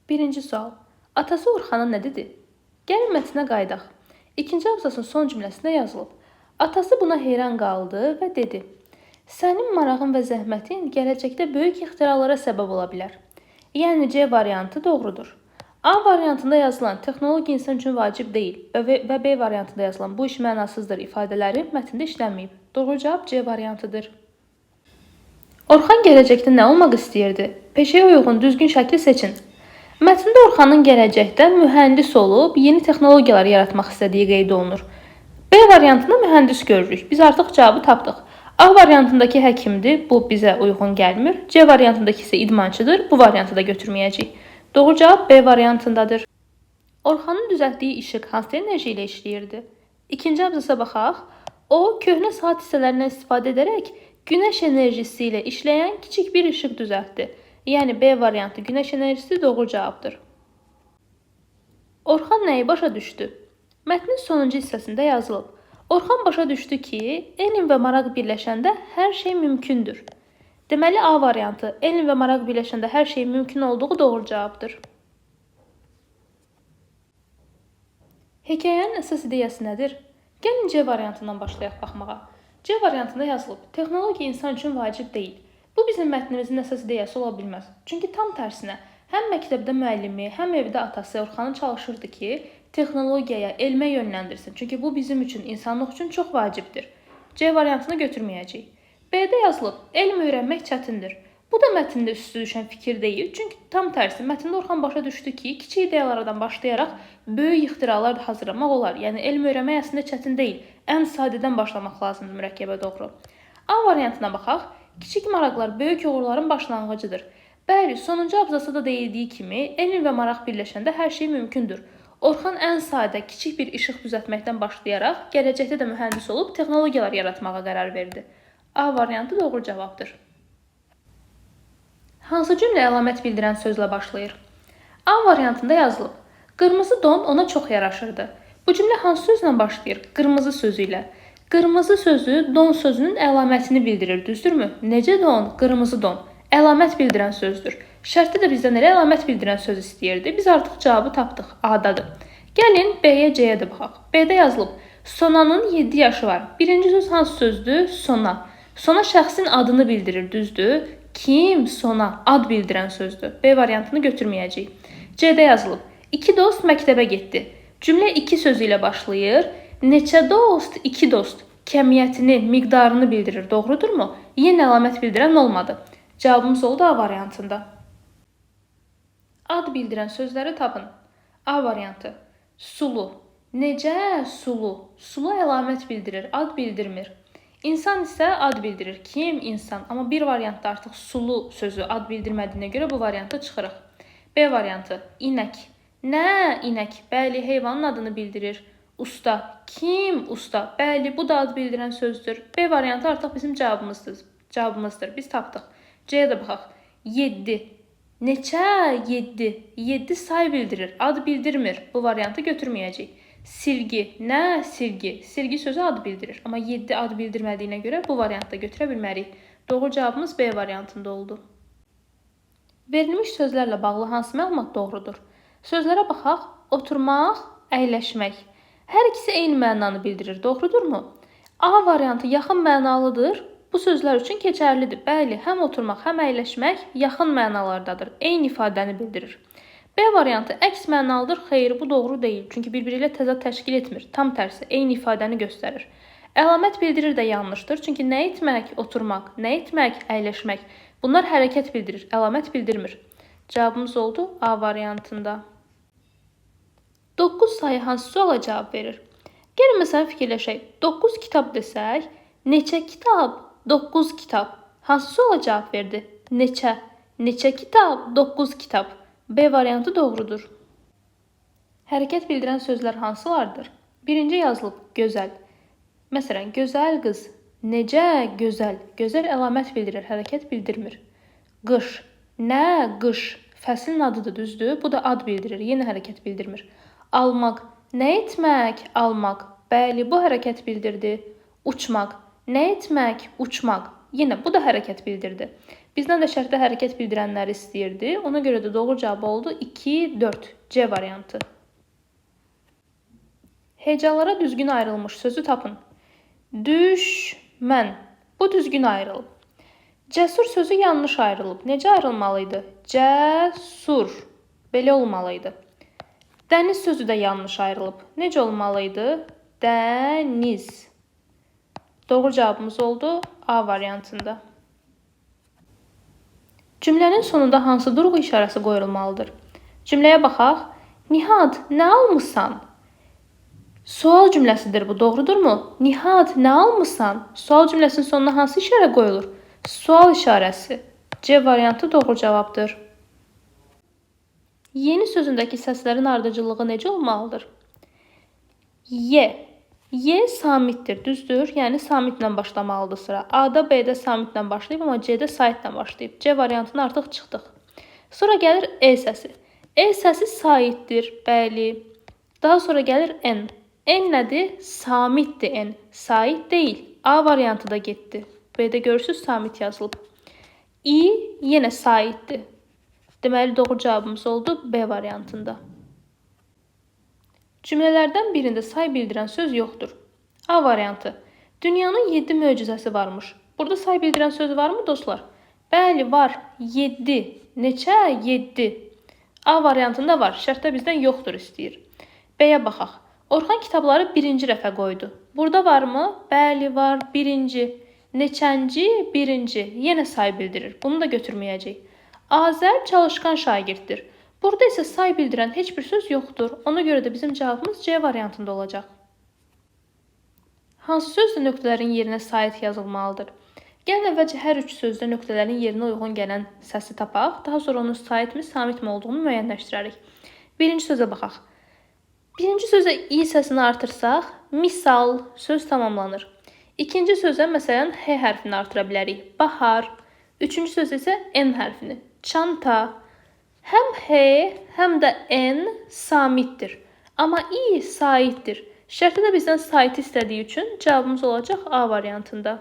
Birinci sual. Atası Orxana nə dedi? Gəlin mətnə qayıdaq. İkinci abzasın son cümləsində yazılıb. Atası buna heyran qaldı və dedi: Sənin marağın və zəhmətin gələcəkdə böyük ixtiralara səbəb ola bilər. Yəni C variantı doğrudur. A variantında yazılan texnologiya insan üçün vacib deyil və B variantında yazılan bu iş mənasızdır ifadələri mətndə işlənməyib. Doğru cavab C variantıdır. Orxan gələcəkdə nə olmaq istəyirdi? Peşəyə uyğun düzgün şəkli seçin. Mətndə Orxanın gələcəkdə mühəndis olub yeni texnologiyalar yaratmaq istədiyi qeyd olunur. B variantında mühəndis görürük. Biz artıq cavabı tapdıq. A variantındakı həkimdir, bu bizə uyğun gəlmir. C variantındakı isə idmançıdır, bu variantı da götürməyəcəyik. Doğru cavab B variantındadır. Orxanın düzəltdiyi işıq hansı enerji ilə işləyirdi? İkinci abzasa baxaq. O, köhnə saat hissələrindən istifadə edərək günəş enerjisi ilə işləyən kiçik bir işıq düzəltdi. Yəni B variantı günəş enerjisi doğru cavabdır. Orxan nəyi başa düşdü? Mətnin sonuncu hissəsində yazılıb. Orxan başa düşdü ki, elm və maraq birləşəndə hər şey mümkündür. Deməli A variantı elm və maraq birləşəndə hər şeyin mümkün olduğu doğru cavabdır. Hekayənin əsas ideyası nədir? Gəlin C variantından başlayaq baxmağa. C variantında yazılıb: texnologiya insan üçün vacib deyil. Bu bizim mətnimizin əsas ideyası ola bilməz. Çünki tam tərsinə, həm məktəbdə müəllimi, həm evdə atası Orxanı çalışırdı ki, texnologiyaya, elmə yönləndirsin. Çünki bu bizim üçün, insanlıq üçün çox vacibdir. C variantını götürməyəcəyik. B-də yazılıb: elm öyrənmək çətindir. Bu da mətndə üstü düşən fikir deyil. Çünki tam tərsi, mətndə Orxan başa düşdü ki, kiçik ideyalardan başlayaraq böyük ixtiralar da hazırlamaq olar. Yəni elm öyrənmək əslində çətin deyil. Ən sadədən başlamaq lazımdır mürəkkəbə doğru. A variantına baxaq. Kiçik maraqlar böyük uğurların başlanğıcıdır. Bəli, sonuncu abzasda da deyildiyi kimi, elm və maraq birləşəndə hər şey mümkündür. Orxan ən sadə, kiçik bir işıq düzəltməkdən başlayaraq gələcəkdə də mühəndis olub texnologiyalar yaratmağa qərar verdi. A variantı doğru cavabdır. Hansı cümlə əlamət bildirən sözlə başlayır? A variantında yazılıb: Qırmızı don ona çox yaraşırdı. Bu cümlə hansı sözlə başlayır? Qırmızı sözü ilə. Qırmızı sözü don sözünün əlamətini bildirir, düzdürmü? Necə don? Qırmızı don. Əlamət bildirən sözdür. Şərtdə də bizdən elə əlamət bildirən söz istəyirdi. Biz artıq cavabı tapdıq. A-dadır. Gəlin B-yə, C-yə də baxaq. B-də yazılıb: Sonanın 7 yaşı var. Birinci söz hansı sözdür? Sona. Sona şəxsin adını bildirir, düzdür? Kim? Sona. Ad bildirən sözdür. B variantını götürməyəcəyik. C-də yazılıb: İki dost məktəbə getdi. Cümlə iki sözü ilə başlayır. Neçə dost? İki dost. Kəmiyyətini, miqdarını bildirir, doğrudurmu? Yenə əlamət bildirən olmadı. Cavabımız oldu A variantında. Ad bildirən sözləri tapın. A variantı. Sulu. Necə? Sulu. Sulu əlamət bildirir, ad bildirmir. İnsan isə ad bildirir. Kim? İnsan. Amma bir variantda artıq sulu sözü ad bildirmədiyinə görə bu varianta çıxırıq. B variantı. İnək. Nə? İnək. Bəli, heyvanın adını bildirir. Usta. Kim? Usta. Bəli, bu da ad bildirən sözdür. B variantı artıq bizim cavabımızdır. Biz tapdıq. C-yə də baxaq. 7. Neçə? 7. 7 say bildirir, ad bildirmir. Bu variantı götürməyəcəyik. Silgi. Nə? Silgi. Silgi sözü ad bildirir. Amma 7 ad bildirmədiyinə görə bu variantı da götürə bilmərik. Doğru cavabımız B variantında oldu. Verilmiş sözlərlə bağlı hansı məlumat doğrudur? Sözlərə baxaq. Oturmaq, əyləşmək. Hər ikisi eyni mənanı bildirir, doğrudurmu? A variantı yaxın mənalıdır. Bu sözlər üçün keçərlidir. Bəli, həm oturmaq, həm əyləşmək yaxın mənalardadır. Eyni ifadəni bildirir. B variantı əks mənalıdır. Xeyr, bu doğru deyil. Çünki bir-biri ilə təzad təşkil etmir. Tam tərsi, eyni ifadəni göstərir. Əlamət bildirir də yanlışdır. Çünki nə etmək? Oturmaq. Nə etmək? Əyləşmək. Bunlar hərəkət bildirir, əlamət bildirmir. Cavabımız oldu A variantında. 9 sayı hansı suala cavab verir? Gəlin məsələn fikirləşək. 9 kitab desək, neçə kitab? 9 kitab. Hansı suala cavab verdi? Neçə? Neçə kitab? 9 kitab. B variantı doğrudur. Hərəkət bildirən sözlər hansılardır? Birinci yazılıb gözəl. Məsələn, gözəl qız. Necə gözəl? Gözəl əlamət bildirir, hərəkət bildirmir. Qış. Nə qış? Fəslin adıdır, düzdür? Bu da ad bildirir, yenə hərəkət bildirmir. Almaq. Nə etmək? Almaq. Bəli, bu hərəkət bildirdi. Uçmaq. Nə etmək? Uçmaq. Yenə bu da hərəkət bildirdi. Bizdən də şərtdə hərəkət bildirənləri istəyirdi. Ona görə də doğru cavab oldu 2, 4. C variantı. Hecalara düzgün ayrılmış sözü tapın. Düşmən. Bu düzgün ayrılıb. Cəsur sözü yanlış ayrılıb. Necə ayrılmalıydı? Cəsur. Belə olmalıydı. Dəniz sözü də yanlış ayrılıb. Necə olmalıydı? Dəniz. Doğru cavabımız oldu A variantında. Cümlənin sonunda hansı durğu işarəsi qoyulmalıdır? Cümləyə baxaq. Nihad, nə almısan? Sual cümləsidir bu, doğrudurmu? Nihad, nə almısan? Sual cümləsinin sonuna hansı işarə qoyulur? Sual işarəsi. C variantı doğru cavabdır. Yeni sözündəki səslərin ardıcıllığı necə olmalıdır? Y. Y samitdir, düzdür? Yəni samitlə başlamalıdır sıra. A-da, B-də samitlə başlayıb, amma C-də saitlə başlayıb. C variantına artıq çıxdıq. Sonra gəlir E səsi. E səsi saitdir, bəli. Daha sonra gəlir N. N nədir? Samitdir N. Sait deyil. A variantı da getdi. B-də görürsünüz, samit yazılıb. İ yenə saitdir. Deməli, doğru cavabımız oldu B variantında. Cümlələrdən birində say bildirən söz yoxdur. A variantı. Dünyanın 7 möcüzəsi varmış. Burada say bildirən söz varmı dostlar? Bəli, var. 7. Neçə? 7. A variantında var. Şərtdə bizdən yoxdur istəyir. B-yə baxaq. Orxan kitabları birinci rəfə qoydu. Burada varmı? Bəli, var. Birinci. Neçənci? Birinci. Yenə say bildirir. Bunu da götürməyəcək. Azər çalışqan şagirddir. Burada isə say bildirən heç bir söz yoxdur. Ona görə də bizim cavabımız C variantında olacaq. Hansı sözdə nöqtələrin yerinə sait yazılmalıdır? Gəlin əvvəlcə hər üç sözdə nöqtələrin yerinə uyğun gələn səsi tapaq. Daha sonra onun saitmi, samitmi olduğunu müəyyənləşdirərik. Birinci sözə baxaq. Birinci sözə i səsini artırsaq, misal söz tamamlanır. İkinci sözə məsələn H hərfini artıra bilərik. Bahar. Üçüncü sözə isə N hərfini. Çanta. Həm H, həm də N samitdir. Amma I saitdir. Şərtdə də bizdən saiti istədiyi üçün cavabımız olacaq A variantında.